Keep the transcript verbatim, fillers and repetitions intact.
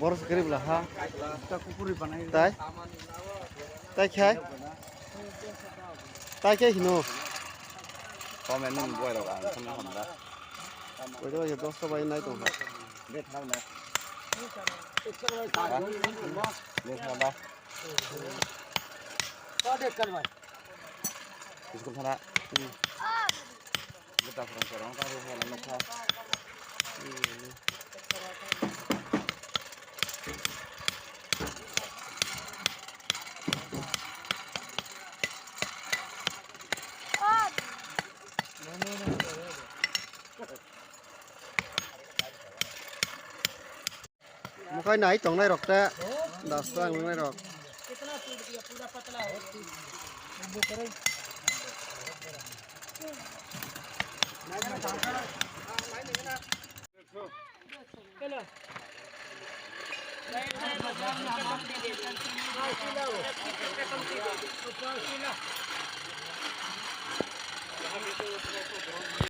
Boros kerip laha. Tai? Tai khai? Tai khai hino? Komen nung buai rok ang khum khum da. Oito bai dosta bai nai tong kha. Dek thang na. Dek thang da. School thana. Buta phone se rong ta ru phone nokha. Mukhai nai tongnai rok te dasta wngnai rok.